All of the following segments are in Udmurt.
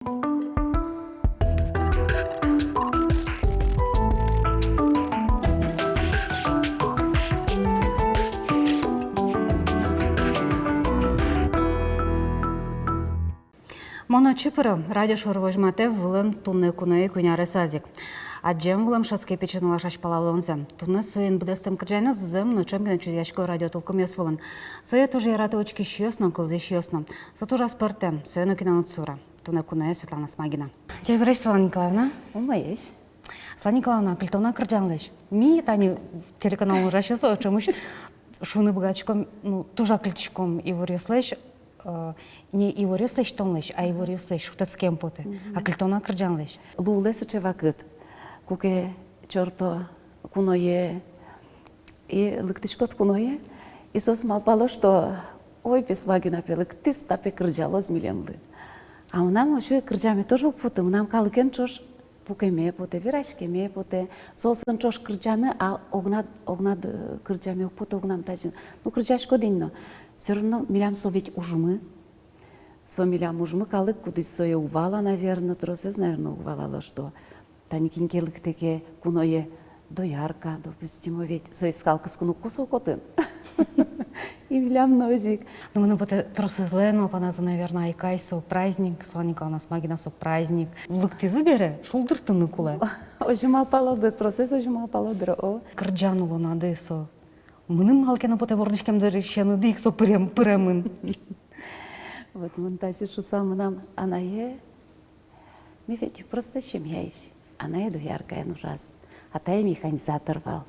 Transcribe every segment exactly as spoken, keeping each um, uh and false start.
Мон отчы пыро. Радио шоры возьматэ вылэм туннэ куное куинь аресаз ик. Адӟем вылэм шӧдске пичи нылаш азьпалалонзэ. Туннэ соин быдэстэм кырӟанъёс зэм но ӵем гинэ чузъясько радиотулкымъёс вылын. Сое туж яратэ учкисьёс но, кылзӥсьёс но. Со туж аспӧртэм, сое нокин но уд сура. Туннэ куное Светлана Смагина. Ӟечбуресь, Светлана Николаевна. Умоесь. Светлана Николаевна, кыльтон-а кырӟанлэсь? Ми, тани телеканалын ужасьёс, ӵемысь шуыны быгатӥськом, ну, туж-а кыльтӥськом иворъёслэсь, э, не иворъёс лэсьтонлэсь, а иворъёслэсь шутэтскем потэ. Мгм. А кыльтон-а кырӟанлэсь? Луылэ сыӵе вакыт, куке чорто куное, и лыктӥськод куное, и соос малпало, что: «Ой, пе, Смагина, пе, лыктӥз, та, пе, кырӟалоз милемлы». А мынам вообще кырӟаме тоже уг поты, мынам калыкен ӵош пукеме потэ, вераськеме потэ, соосын ӵош кырӟаны, а огнад, огнад, э, кырӟаме уг поты, огнам тазьы. Ну, кырӟаськод ини но, всё равно милям со ведь ужмы. Со милям ужмы, калык, кудӥз сое уг вала, наверно, тросэз, наверно, уг валало, что тани кин ке лыктэ ке куное доярка, допустим, о, ведь сое скал кыскыны уг косо котын. И милям но озьы ик. Ну, мыным потэ, тросэзлэн малпаназы, наверно, «Айкай» со праздник, Светлана Николаевна Смагина со праздник. Лыктӥзы бере, шулдыртыны кулэ. Озьы малпало дыр, тросэз озьы малпало дыр, о. Кырӟан улонады со. Мыным малы ке но потэ, вордӥськем дырысеныды ик со пырем-, пыремын. Вот мон тазьы шуысал, мынам анае, ми ведь просто семьяысь. Анае дояркаен ужаз, атае механизатор вал.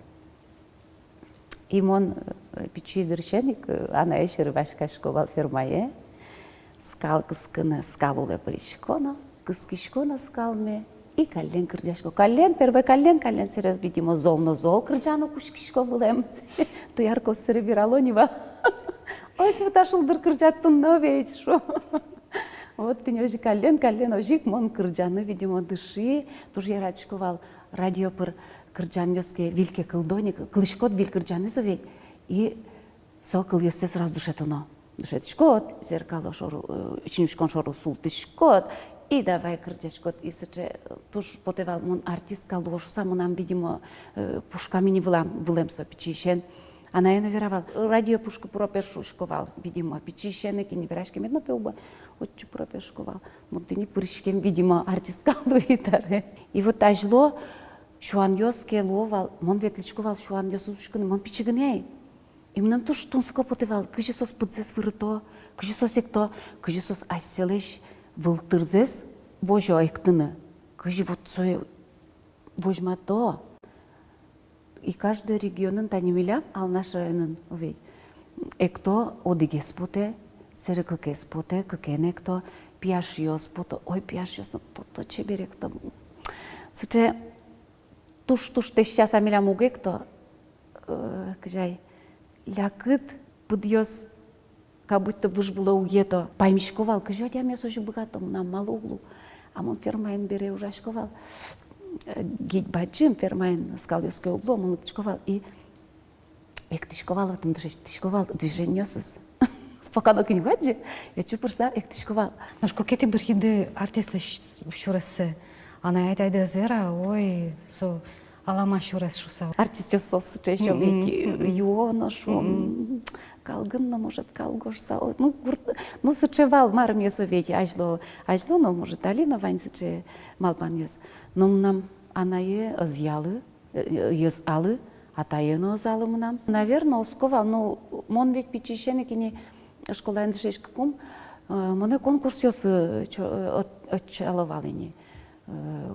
И мон, э, пичи дырысен ик, э, анае сьӧры васькасько вал фермае. Скал кыскыны, скал улэ пырисько но, кыскисько но скалме, и каллен кырӟасько. Каллен, первой каллен, каллен, сэре, видимо, зол но зол кырӟаны кутскисько вылэм. Дояркаос сэре верало ни вал: «Ой, Света, шулдыр кырӟад туннэ ведь», — шуо. Вот тӥни озьы каллен, каллен озьы ик мон кырӟаны, видимо, дыши, туж яратӥсько вал радио пыр кырӟанъёс ке, выль ке кылдо ни, кылӥськод выль кырӟанэз ведь, и со кылъёссэ сразу дышетоно. Дышетӥськод, зеркало шоры, э, синучкон шоры султӥськод, и давай кырӟаськод, и сыӵе, э, туж потэ вал, мон артистка луо шуса, мынам, видимо, э, пушкам ини вылэм, вылэм со пичиысен. Анае но вера вал: «Радио пушкы пыро, пе», — шуисько вал, видимо, пичиысен ик ини, вераськемед но, пе, уг-а, отчы пыро, пе, шуисько вал. Мон тӥни пыриськем, видимо, артистка луи табере. И вот азьло сюанъёс ке луо вал, мон ветлӥсько вал сюанъёсыз учкыны, мон пичи гинэ ай. И мыным туж тунсыко потэ вал, кызьы соос пыдзэс вырыто, кызьы соос экто, кызьы соос асьсэлэсь вылтырзэс возё эктыны, кызьы вот сое возьмато. И каждый регионын, тани милям Алнаш районын ведь экто одӥгез потэ, сэре кыкез потэ, кыкен экто, пияшъёс пото. Ой, пияшъёс но то-то чебер экто. Сыӵе туж-туж тэтчаса милям уг экто, э, кызьы ай, лякыт пыдъёс как будто выж вылэ уг ето. Паймисько вал, кызьы адямиос озьы быгато, мынам малы уг лу. А мон фермаын бере ужасько вал, э, гидь бадӟым, фермаын скалъёс ке уг лу, мон лыктӥсько вал и эктӥсько вал, отын дышетӥсько вал движениосыз. Пока нокин уг адӟы, отчы пырыса эктӥсько вал. Нош куке тӥ быръиды артистлэсь сюрессэ, анай-атайды ӧз вера, ой, со алама сюрес шуса. Артистъёс соос сыӵе ещё ведь, э, юо но, шуом, калгын но, может, калго шуса. О, ну, гурт, ну, сыӵе вал марымъёс ведь азьло, азьло но, может, али но вань сыӵе малпанъёс. Но мынам анае ӧз ялы, э, э, ӧз алы, атае но ӧз алы мынам. Наверно, оско вал, ну, мон ведь пичиысен ик ини школаын дышетскыкум, э, монэ конкурсъёсы, э, чо-, э, ӧт-, ӧтчало вал ини. Э,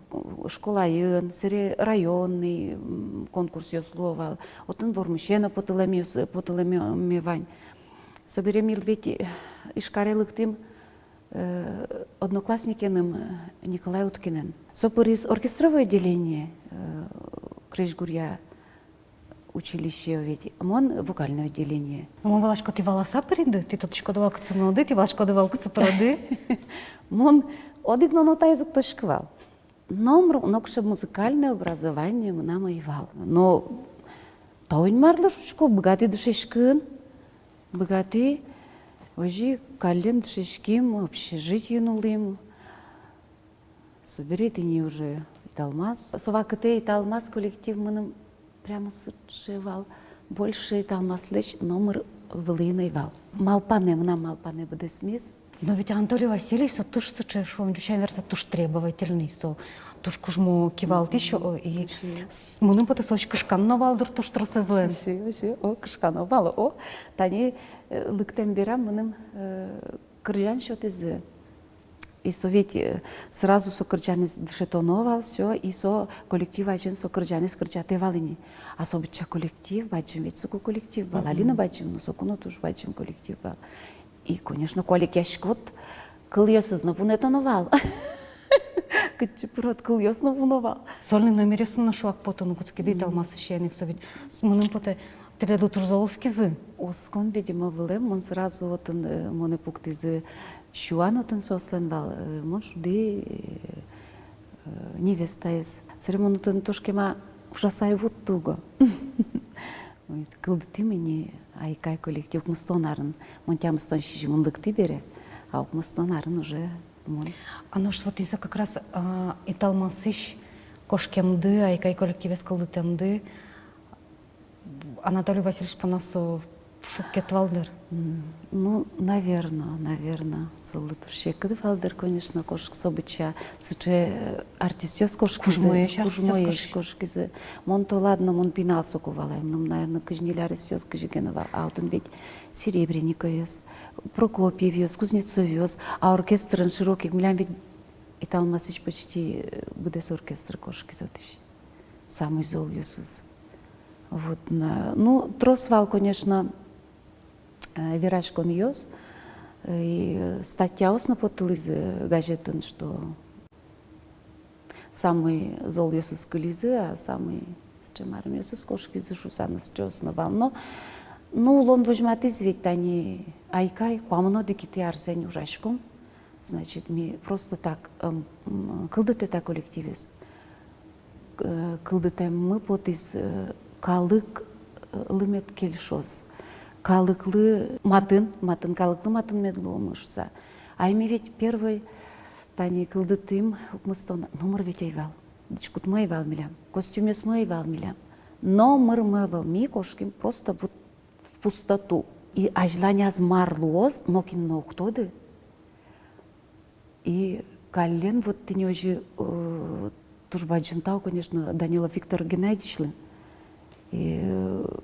школаын, сэре районный, м, конкурсъёс луо вал. Отын вормисе но потылэмъёс, потылэме вань. Собере ми ведь, э, Ижкаре лыктӥм, э, одноклассникеным, э, Николай Уткинэн. Со пыриз оркестровое отделение, э, крезьгуръя училище ведь, мон вокальное отделение. Мон валасько, тӥ валаса пыриды, тӥ тодӥськоды вал, кытчы мыноды, тӥ валаськоды вал, кытчы пыроды. Мон одӥг но нотаез уг тодӥськы вал. Номыр, нокыӵе музыкальное образование мынам ӧй вал. Но та Инмарлы шуисько, быгатӥ дышетскыны, быгатӥ, озьы каллен дышетским, общежитиын улӥм. Собере тӥни уже «Италмас». Со вакытэ «Италмас» коллектив мыным прямо сыӵе вал, больше «Италмаслэсь» номыр вылӥ ӧй вал. Малпанэ, мынам малпанэ быдэсмиз. Но ведь Анатолий Васильевич со туж сыӵе, шуом, ӟуч сямен вераса, туж требовательный, со туж кужмо кивалтӥсь, о, и с-, мыным потэ, солэсь кышкано вал, дыр, туж тросэзлэн. Озьы, озьы, о, кышкано вал, о. Тани, э, лыктэм берам мыным, э, кырӟан сётӥзы. И со ведь, э, сразу со кырӟанэз дышетоно вал, всё, и со коллектив азьын со кырӟанэз кырӟатэ вал ини. А со быдӟа коллектив, бадӟым ведь соку коллектив вал, али но бадӟым, но соку но туж бадӟым коллектив вал. И, конечно, куалекъяськод, кылъёсыз но вунэтоно вал. Кытчы пырод, кылъёс но вуно вал. Сольный номеръёсын но шуак потыны кутскиды, «Италмасысь» ик со ведь, с-, мыным потэ, тӥледлы туж зол оскизы. Оскон, видимо, вылэм, мон сразу отын, э, монэ пуктӥзы, сюан отын соослэн вал, э, мон шудӥ, э, невестаез. Собере мон отын туж кема ужаса ӧй вутты уго. Ой, кылдытӥм ини «Айкай» коллектив укмыстон арын. Мон тямыстон сизьымын лыктӥ бере, а укмыстон арын уже мон. А нош вот тӥ со как раз, а, «Италмасысь» кошкемды, «Айкай» коллективез кылдытэмды Анатолий Васильевич понна со шуккет вал, дыр. М, ну, наверно, наверно, солы туж секыт вал, дыр, конечно, кошкыса, быдӟа сыӵе, э, артистъёс кошкизы. Кужмоесь артистъёс, кужмоесь кошки-, кошкизы. Мон то ладно, мон пинал соку вал ай, мыным, наверно, кызь ньыль аресъёс кызьы ке но вал. А отын ведь Серебренниковъёс, Прокопьевъёс, Кузнецовъёс, а оркестрын широкий, милям ведь «Италмасысь» почти, э, быдэс оркестр кошкиз отысь. Самой золъёсыз. Вот, на, ну, трос вал, конечно, э, вераськонъёс, э, и статьяос но потылӥзы газетын, что самой золъёсыз кылизы, а самой сыӵе марымъёсыз кошкизы шуса, но сыӵеос но вал. Но, ну, улон возьматӥз ведь, тани «Айкай» куамын одӥгетӥ арзэ ини ужаськом. Значит, ми просто так, эм, м, кылдытэ та коллективез. К-, кылдытэммы потӥз, э, калык, э, лы мед кельшоз. Калыклы матын, матын, калыклы матын мед луомы шуса. Ай ми ведь первой тани кылдытӥм укмыстон, номыр ведь ӧй вал. Дӥськутмы ӧй вал милям, костюмъёсмы ӧй вал милям. Номырмы ӧй вал, ми кошким просто вот в пустоту. И азьланяз мар луоз, нокин но уг тоды. И каллен вот тӥни озьы, э, туж бадӟым тау, конечно, Данилов Виктор Геннадьевичлы. И, э,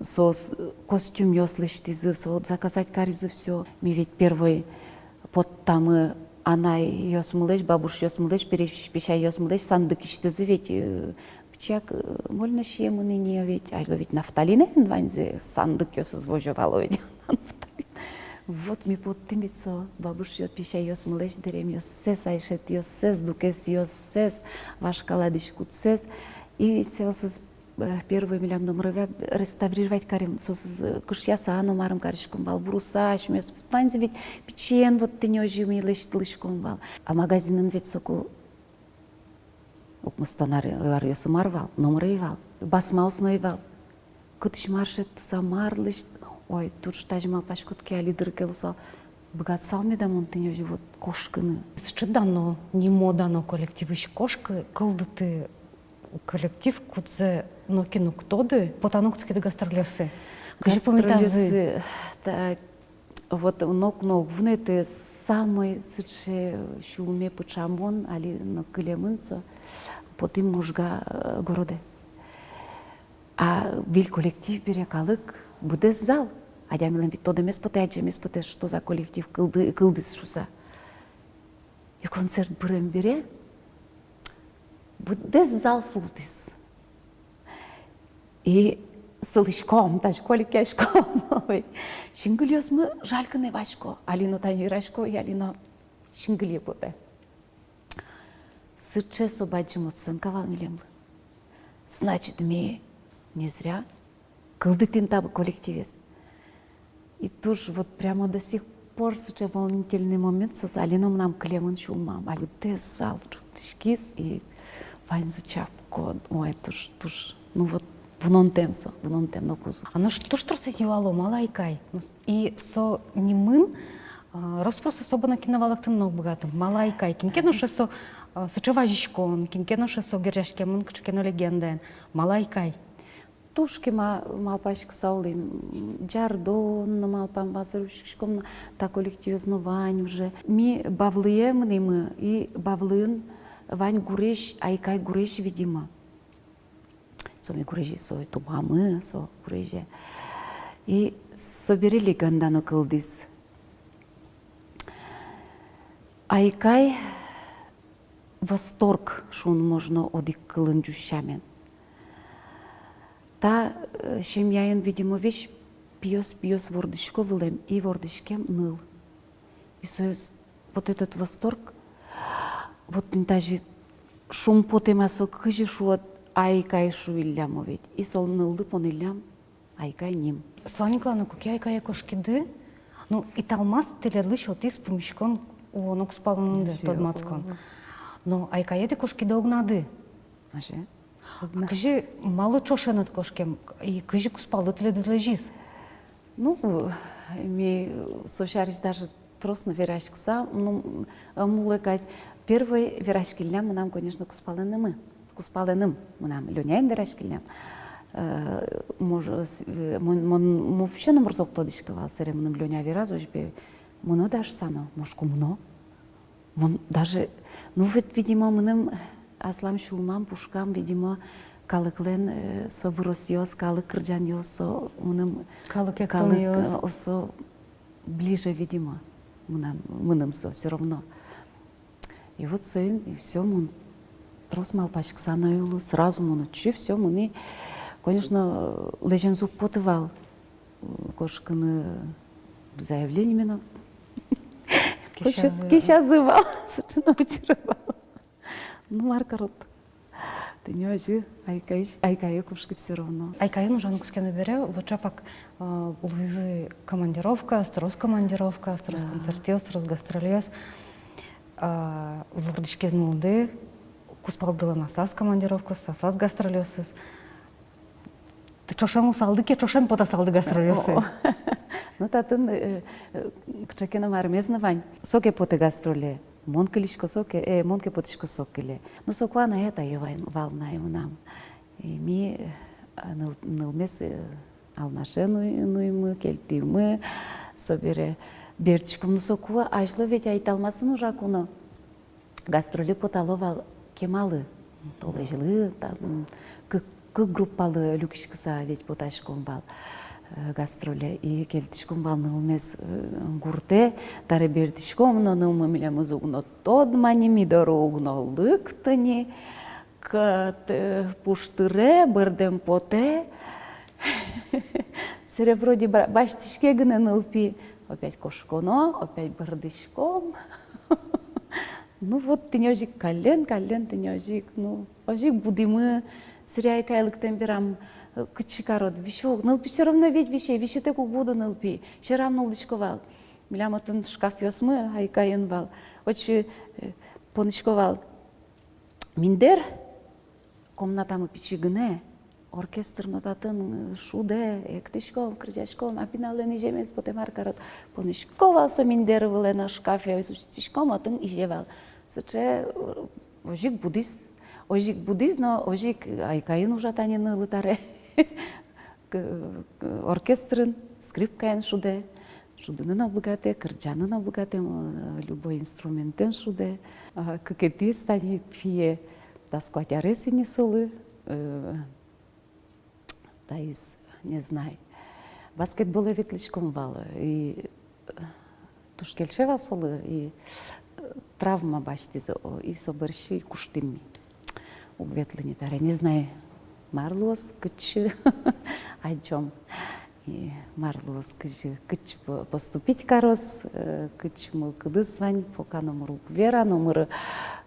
соос костюмъёс лэсьтӥзы, со заказать каризы всё. Ми ведь первой поттамы анайёсмылэсь, бабушъёсмылэсь, пере-, песяйёсмылэсь сандыкысьтызы ведь, э, пичияк, э, вольно сиемын ини ведь, азьло ведь нафталинэн ваньзэ сандыкъёсыз возё вал ведь. Нафталин. Вот ми поттӥм ведь со бабушъёс, песяйёсмылэсь дэремъёссэс, айшетъёссэс, дукесъёссэс, вашкала дӥськутсэс. И ведь соосыз, э, первой милям номыр ӧй вал, реставрировать карим, соосыз, э, кышъяса но марым кариськом вал, вурыса асьмеос, ваньзэ ведь пичиен вот тӥни озьы ми лэсьтылӥськом вал. А магазинын ведь соку укмыстон ар-, аръёсы мар вал, номыр ӧй вал, басмаос но ӧй вал. Кытысь мар шедьтыса, мар лэсьт-, ой, туж тазьы малпаськод ке, али дыр ке луысал, быгатысал меда мон тӥни озьы вот кошкыны. Сыӵе дано, нимо дано коллективысь кошкы, кылдыты коллектив, кудзэ нокин уг тоды, потаны кутскиды гастрольёсы. Кызьы пумитазы? Гастрольёсы, так, вот нокин но уг вунэты, самой сыӵе сюлме пыӵамон, али но кылемын со, потӥм Можга, э, городэ. А выль коллектив бере, калык, быдэс зал. Адямилэн ведь тодэмез потэ, адӟемез потэ, что за коллектив кылды-, кылдӥз шуса. И концерт бырем бере быдэс зал султӥз. И сылӥськом, тазьы куалекъяськом. Синкылиосмы жаль гинэ васько. Али но тани верасько, и али но синкылие потэ. Сыӵе со бадӟым оценка вал милемлы. Значит, ми не зря кылдытӥм та коллективез. И туж вот прямо до сих пор сыӵе волнительный момент, соос али но мынам кылемын сюлмам, али быдэс зал ӝутӥськиз, и ваньзы чапко, ой, туж, туж, ну вот, вунонтэм со, вунонтэм но кузы. А нош туж тросэз юало, малы «Айкай». Ну, с-, и со нимын, А, рос-прос особо но кино валэктыны но уг быгаты. Малы «Айкай»? Кин ке но шуэ со, а, сыӵе вазиськон, кин ке но шуэ со герӟаськемын кыӵе ке но легендаен. Малы «Айкай»? Туж ке ма-, малпаськыса улӥм, м, «Ӟардон» но малпам вал, сыӵе учкиськом но, та коллективез но вань уже. Ми Бавлые мынӥмы, и Бавлыын вань гурезь, «Айкай» гурезь, видимо. Со ми гурезе, со тубамы, со гурезе. И собере легенда но кылдӥз. «Айкай» — восторг, шуыны можно одӥг кылын, ӟуч сямен. Та, э, семьяын, видимо, весь пиос, пиос вордӥсько вылэм, и вордӥськем ныл. И соос, вот этот восторг, вот тӥни тазьы шумпотэм-а со, кызьы шуод, «Айкай» шуиллям ведь. И со нылды понӥллям «Айкай» ним. Светлана Николаевна, куке «Айкае» кошкиды, ну, италмас тӥледлы сётӥз пумиськон улоно кузпалыныды, тодматскон. Но «Айкае» тӥ кошкиды огнады. Озьы. Кызьы, малы ӵошен ӧд кошкем, и кызьы кузпалды тӥледыз лэзиз? Ну, ми со сярысь даже трос но вераськыса, ну, м, ӧм улэ кадь. Первой вераськиллям мынам, конечно, кузпалэнымы. Кузпалэным мынам, Лёняен вераськиллям. Э, мож-, с-, э, мон, мон, мон вообще номырзэ уг тодӥськы вал, собере мыным Лёня вераз, озьы пе, мыно даже со но, мон шуисько, мыно. Мон даже, ну, вот, видимо, мыным аслам сюлмам, пушкам, видимо, калыклэн, э, со выросъёс, калык кырӟанъёс, со мыным, калык, калык эктонъёс, э, со ближе, видимо, мынам, мыным со всё равно. И вот соин, и всё, мон трос малпаськыса но ӧй улы, сразу мон отчы, всё, мынӥ. Конечно, лэземзы уг поты вал, э, кошкыны заявлениеме но. Кесязы. Кесязы вал, сыӵе но учыр вал. Ну, мар карод. Тӥни озьы «Айкай», «Айкае» кошки всё равно. «Айкаен» ужаны кутскеме бере, вот чапак, э, луизы командировкаос, трос командировкаос, трос концертъёс, трос гастрольёс. Э, вордӥськиз нылды, кузпалдылэн аслаз командировкаосыз, аслаз гастрольёсыз. Тӥ ӵошен луысалды ке, ӵошен потасалды гастрольёсы? О, о. Ну, татын, э, э, кыӵе ке но мармез но вань. Со ке потэ гастроле, мон кылисько, со ке, э, мон ке потӥсько, со кыле. Ну, соку анае-атае вал на мынам. И ми, э, ныл-, нылмес, э, Алнаше нуи-, нуимы, кельтӥмы, собере бертӥськом. Ну, соку азьло ведь италмасын ужаку но гастроле потало вал кемалы, толэзьлы, там, кык, кык группалы люкиськыса ведь потаськом вал, э, гастроле. И кельтӥськом вал нылмес, э, гуртэ, таре бертӥськом но, нылмы милемыз уг но тодма ни, ми доры уг но лыкты ни, кӧт, э, пуштыре, бӧрдэм потэ. Собере вроде ба-, басьтӥське гинэ нылпи, опять кошконо, опять бӧрдӥськом. Ну вот, тӥни озьы ик каллен, каллен, тӥни озьы ик, ну, озьы ик будӥмы. Собере «Айкай» лыктэм берам, э, кытчы карод, висё, нылпи всё равно ведь висе, висьытэк уг буды нылпи, сьӧрам нуллӥсько вал. Милям отын шкафъёсмы «Айкайын» вал. Отчы, э, понӥсько вал миндэр, комнатамы пичи гинэ, оркестр но татын, э, шудэ, эктӥськом, кырӟаськом, а пиналлэн иземез потэ, мар карод. Понӥсько вал со миндэр вылэ но, шкафе усьтӥськом, отын изе вал. Сыӵе, э, озьы ик будӥз, озьы ик будӥз но, озьы ик «Айкайын» ужа тани нылы таре. К-, к-, оркестрын, скрипкаен шудэ. Шудыны но быгатэ, кырӟаны но быгатэ, м, любой инструментэн шудэ. А кыкетӥез тани пие, дас куать арес ини солы, э, таиз, не знай. Баскетболэ ветлӥськом вал, и, э, туж кельше вал солы, и, э, травма басьтӥз, о, и со бӧрсьы куштӥм ми. Уг ветлы ни таре, не знай, мар луоз, кытчы адӟом. И мар луоз, кызьы, кытчы по-, поступить кароз, э, кытчы мылкыдыз вань, пока номыр уг вера, номыр,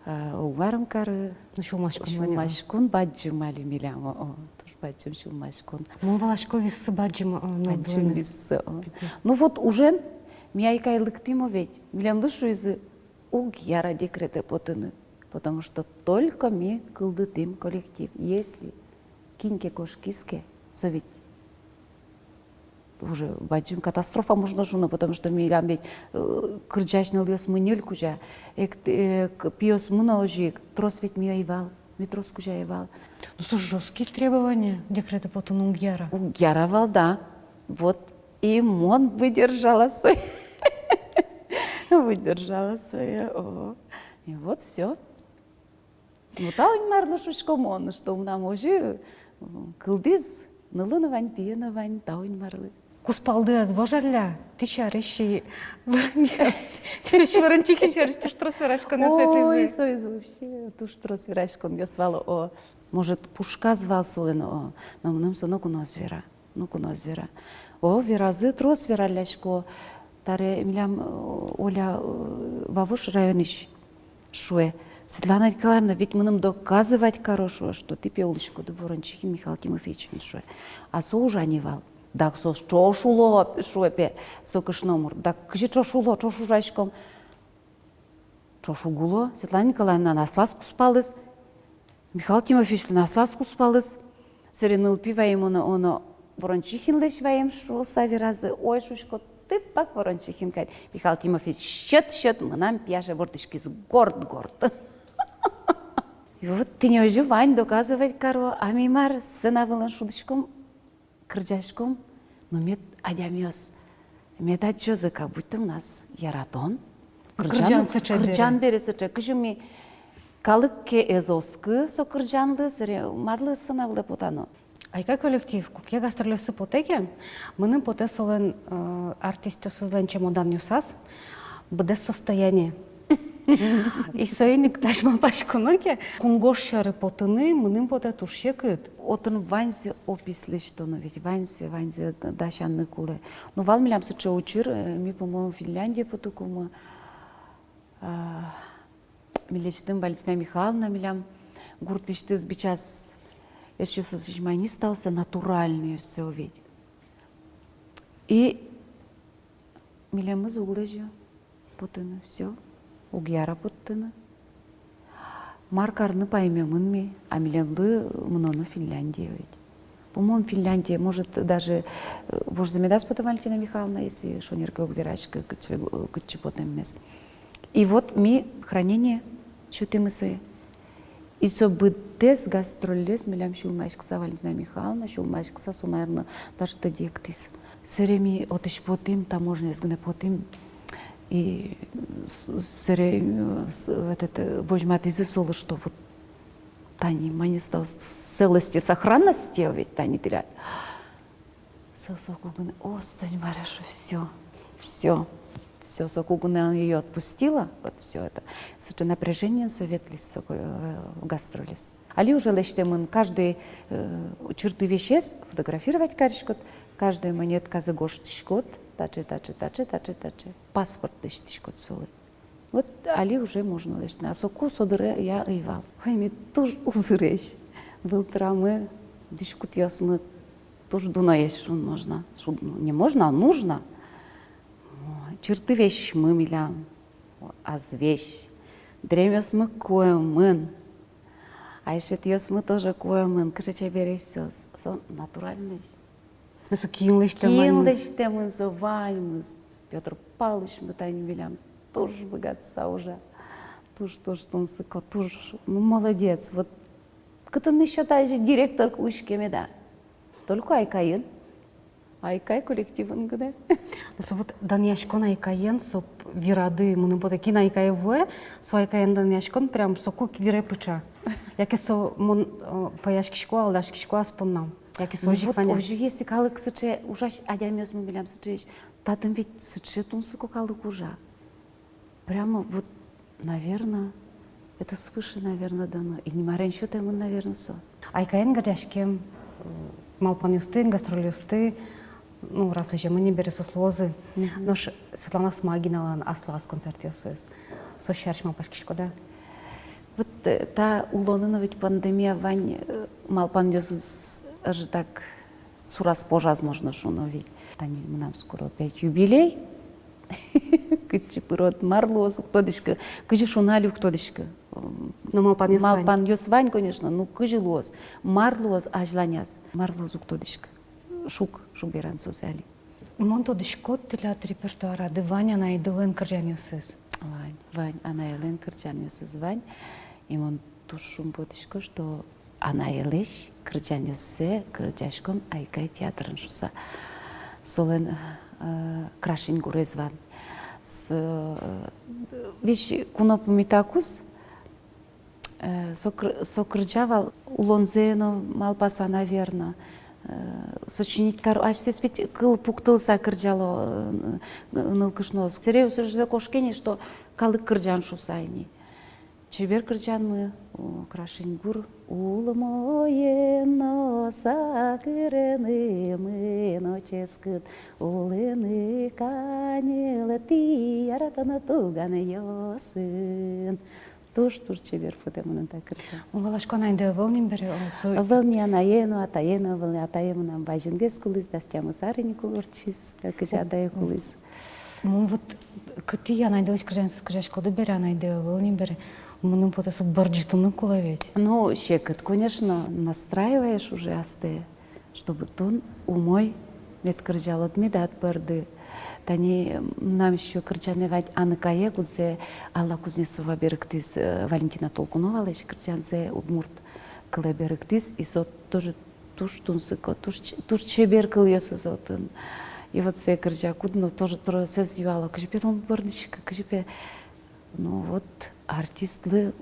э, уг марым кары. Ну, сюлмаськон вань, а. Сюлмаськон бадӟым али милям, о, о, туж бадӟым сюлмаськон. Мон валасько, виссы бадӟым, э, ну, бадӟым виссы, о. Ну вот ужен ми «Айкай» лыктӥм ведь, милемлы шуизы, уг яра декретэ потыны, потому что только ми кылдытӥм коллектив. Если кин ке кошкиз ке, со ведь Уже бадӟым катастрофа, можно шуыны, потому что милям ведь, э, кырӟась нылъёсмы ньыль кузя, эк, э, к-, пиосмы но озьы ик, трос ведь ми ӧй вал, ми трос кузя ӧй вал. Ну, слушай, жёсткие требования, декретэ потыны уг яра. Уг яра вал, да. Вот и мон выдержала сое. Выдержала сое, о. И вот всё. Ну, тау Инмарлы шуисько мон, что мынам озьы, м, кылдӥз, нылы но вань, пие но вань, тау Инмарлы. Кузпалды ӧз вожалля, тӥ сярысь, Михаил Тимофеич Ворончихин сярысь туж трос вераськонъёс ветлӥзы. Ой, соиз вообще туж трос вераськонъёс вал, о. Может, пушказ вал солэн, о, но мыным со ноку но ӧз вера. Ну, ку но ӧз вера. О, веразы, трос вераллясько. Таре милям, э, Оля, э, Вавож районысь шуэ: «Светлана Николаевна, ведь мыным доказывать каро, — шуэ, — что тӥ, пе, улӥськоды Ворончихин Михаил Тимофеевичен», — шуэ. А со ужа ни вал. Дак со ӵош уло, шуэ, пе, со кышномурт. Дак кызьы ӵош уло, ӵош ужаськом. Ӵош уг уло, Светлана Николаевналэн аслаз кузпалыз, Михаил Тимофеевичлэн аслаз кузпалыз. Сэре нылпи ваемын, оно Ворончихинлэсь ваем шуыса веразы. Ой, шуисько, тыпак Ворончихин кадь. Михаил Тимофеевич, сьӧд, сьӧд, мынам пияше вордӥськиз горд-горд. И вот тӥни озьы вань, доказывать каро, а ми мар, сцена вылын шудӥськом, кырӟаськом, но мед адямиос мед адӟозы, как будто мынам яратон. Кырӟан, кырӟан сыӵе бере. Кырӟан бере сыӵе. Кызьы ми, калык ке ӧз оскы со кырӟанлы, сэре марлы сцена вылэ потано. «Айкай» коллектив куке гастрольёсы потэ ке, мыным потэ солэн, э, артистъёсызлэн чемоданъёсаз быдэс состояние. И соин ик, тазьы малпаськоно ке, кунгож сьӧры потыны, мыным потэ, туж секыт. Отын ваньзэ опись лэсьтоно ведь, ваньзэ, ваньзэ дасяны кулэ. Ну, вал милям сыӵе учыр, э, ми, по-моему, Финляндие потыкумы. А, ми лэсьтӥм, Валентина Михайловна милям гуртысьтыз бичаз, эшъёсыз сисьманистаоссэ, натуральнойёссэ ведь. И милемыз уг лэзё потыны, всё, уг яра потыны. Мар карыны, паймемын ми, а милемлы мыноно Финляндие ведь. По-моему, Финляндие, может, даже, э, вожзэ медаз поты Валентина Михайловна, если шонер ке уг вераськы, кытчы, э, кытчы потэммес. И вот ми хранение сётӥмы сое. И со быдэс гастрольлэсь милям сюлмаськыса Валентина Михайловна, сюлмаськыса со, наверно, даже тӧдьы эктӥз. Сэре ми отысь потӥм, таможняез гинэ потӥм. И с-, сэре, э, с-, этот, э, возьматӥзы солы, что вот тани манистаос, целости, сохранности ведь тани тӥляд. Со соку гинэ, о, стонь, мар-а, шуо, всё, всё, всё, соку гинэ её отпустило, вот всё это. Сыӵе напряжениен со ветлӥз, соку, э, гастролез. Али уже лэсьтэмын, каждый, э, чыртывесез фотографировать кариськод, каждый монетказэ гожтӥськод, таӵе, таӵе, таӵе, таӵе, таӵе. Паспорт лэсьтӥськод солы. Вот али уже можно лэсьтыны, а соку со дыръя ӧй вал. Ой, ми туж узыресь. Вылтырамы, дӥськутъёсмы туж дуноесь, шуны можно. Шу-, ну, не можно, а нужно. О, чыртывесьмы милям азвесь. Дремъёсмы куэмын. Айшетъёсмы тоже куэмын. Кыӵе чебересь соос. Со натуральноесь. Ну, со киын лэсьтэмын. Киын лэсьтэмын со ваньмыз. Пётр Павловичмы тани милям туж быгатыса ужа. Туж, туж тунсыко, туж, ну, молодец. Вот кытын ещё таӵе директор куиське меда? Только «Айкайын». «Айкай» коллективын гинэ. Ну, со вот данъяськон «Айкайен», со вирады, мыным потэ, кин «Айкае» вуэ, со «Айкайен» данъяськон прям соку ик вире пыӵа. Яке со мон, э, пӧяськисько, алдаськисько ас поннам. Яке со озьы ик вань-а? Ну вот, озьы, если калык сыӵе, ужась адямиосмы милям сыӵеесь, татын ведь сыӵе тунсыко калык ужа. Прямо вот, наверно, это свыше, наверно, дано. Инмарен сётэмын, наверно, со. «Айкайен» герӟаськем, э, малпанъёсты, гастрольёсты, ну, раз лэземын ни бере, соос луозы. Мгм. Нош Светлана Смагиналэн аслаз концертъёсыз. Со сярысь малпаськиськод-а? Вот, э, та улонын ведь пандемия вань, э, малпанъёсыз ӧжытак сураз-пожаз, можно шуыны ведь. Тани мынам скоро опять юбилей. Кытчы пырод, мар луоз, уг тодӥськы. Кызьы шуыны, али уг тодӥськы. Но малпанъёс вань. Малпанъёс вань, конечно, ну кызьы луоз, мар луоз азьланяз, мар луоз, уг тодӥськы. Шуг, шуг вераны сое али. Мон тодӥсько, тӥляд репертуарады вань анаедылэн кырӟанъёсыз. Вань, вань, анаелэн кырӟанъёсыз вань. И мон туж шумпотӥсько, что анаелэсь кырӟанъёссэ кырӟаськом «Айкай» театрын шуса. Солэн, э, «Крашень гурез» вань. Со, э, весь куно пумитакуз, э, со кыр-, со кырӟа вал улонзэ но малпаса, наверно. Э, сочинить кар-, асьсэос ведь кыл пуктылыса кырӟало, э, нылкышноос. Сэре усе же кошке ни, что калык кырӟан шуса ини. Чебер кырӟанмы, о, «Крашень гур». Улмоен но сакыреным но ческыт улыны каньыл тӥ яратоно туганъёсын. Туж, туж чебер потэ мыным та кырӟан. Валасько, анаеды ӧвӧл ни бере, о, со... Ӧвӧл ни анае но, атае но ӧвӧл ни, атае мынам бадӟымгес кулӥз, дас тямыс ар ини кулэ ортчиз, кызьы атае кулӥз. Ну вот, кытӥ анаедылэсь кырӟанъёсты кырӟаськоды бере, анаеды ӧвӧл ни бере, мыным потэ, со бӧрдытыны кулэ ведь. Ну, секыт, конечно, настраиваешь уже астэ, чтобы тон умой мед кырӟалод, медад бӧрды. Тани, м, мынам ещё кырӟанэ вань «Аныкае», кудзэ Алла Кузнецова берыктӥз, э, Валентина Толкуновалэсь кырӟанзэ удмурт кылэ берыктӥз, и со тоже туж тунсыко, туж ч-, туж чебер кылъёсыз отын. И вот сое кырӟакуд но тоже тросэз юало: кызьы пе тон бӧрдӥськод, кызьы пе. Ну вот, артистлы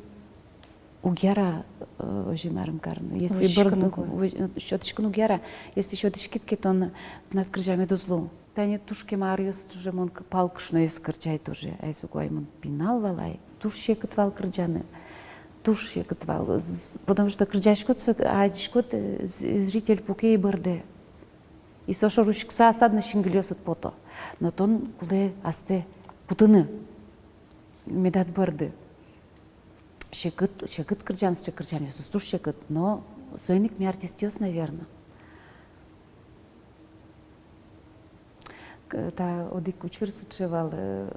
уг яра, э, озьы марым карыны. Если бӧрдыны, возьыны кулэ, воз-, сётӥськыны уг яра. Если сётӥськид ке, тон, тынад кырӟамед уз лу. Тани туж кема аръёсы уже мон к-, палкышноез кырӟай тоже. Ай соку ай мон пинал вал ай. Туж секыт вал кырӟаны. Туж секыт вал. З-, потому что кырӟаськод со, адӟиськод, э, з-, зритель пуке и бӧрдэ. И со шоры учкыса асад но синкылиосыд пото. Но тон кулэ астэ кутыны, медад бӧрды. Секыт, секыт кырӟан, сыӵе кырӟанъёсыз туж секыт, но соин ик ми артистъёс, наверно. К-, та одӥг учыр сыӵе вал, э,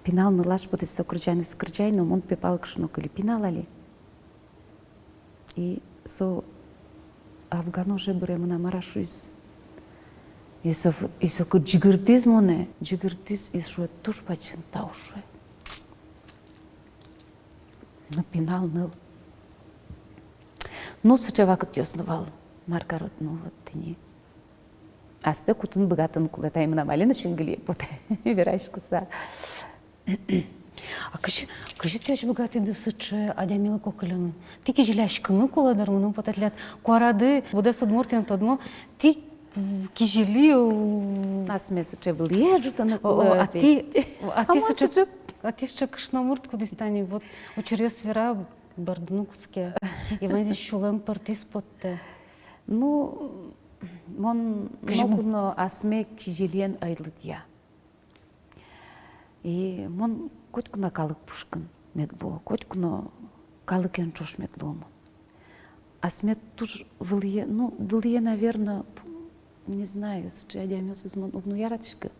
пинал нылаш потӥз со кырӟанъёс кырӟай, но мон пе палкышно кыли, пинал али. И со Афган оже быре мынам, мар-а шуиз. И со, и со кыӵе ӟыгыртӥз монэ, ӟыгыртӥз, и шуэ: «Туж бадӟым тау», шуэ. Ну, пинал ныл. Ну, сыӵе вакытъёс но вал, мар карод, ну, вот тӥни. Астэ кутыны быгатыны кулэ, тани мынам али но синкылие потэ вераськыса. А кызьы, кызьы тӥ озьы быгатӥды сыӵе адямилы кокыльыны? Тӥ кизилиськыны кулэ, дыр, мыным потэ, тӥляд куарады, быдэс Удмуртиын тодмо, тӥ кизили, у. Асме сыӵе вылӥе ӝутыны кулэ. О, о, а тӥ, а тӥ сыӵе, а тӥ сыӵе кышномурт, кудӥз тани вот учыръёс вера, бӧрдыны кутске. И ваньзэ сюлэм пыртӥз поттэ. Ну, мон ноку но асме кизилиен ӧй лыдъя. И мон котьку но калык пушкын мед луо, котьку но калыкен ӵош мед луо мон. Асме туж вылӥе, ну, вылӥе, наверно, п-, не знаю, сыӵе адямиосыз мон уг но яратӥськы.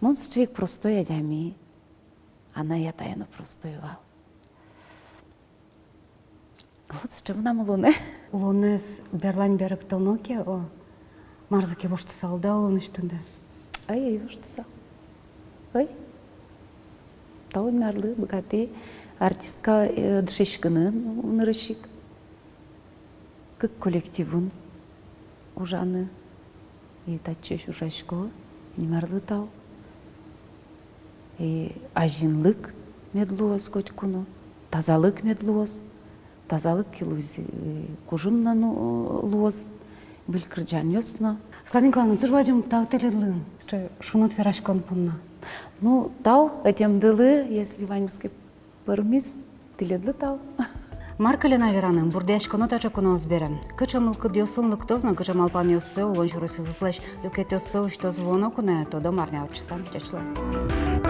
Мон сыӵе ик простой адями, анай-атае но простой вал. Вот сыӵе мынам улонэ. Улонэз берлань берыктоно ке, о, марзэ ке воштысал-а улонысьтыды? Ӧй, ӧй воштысал. Ӧй. Тау Инмарлы, быгатӥ артистка, э, дышетскыны нырысь ик. Кык коллективын ужаны. И татчыозь ужасько, Инмарлы тау. И азинлык мед луоз котьку но, тазалык мед луоз. Тазалык ке луиз, и кужым но, ну, луоз, выль кырӟанъёс но. Светлана Николаевна, туж бадӟым тау тӥледлы сыӵе шуныт вераськон понна. Ну, тау ӧтемдылы, если ваньмыз ке пӧрмиз, тӥледлы тау. Мар кыле на вераны, бурдъяськоно таӵе куноос бере. Кыӵе мылкыдъёсын лыктоз но кыӵе малпанъёссэ улон сюресъёсызлэсь люкетъёссэ усьтоз вуоно кунэ, тодом арня ортчыса. Ӟеч луэ.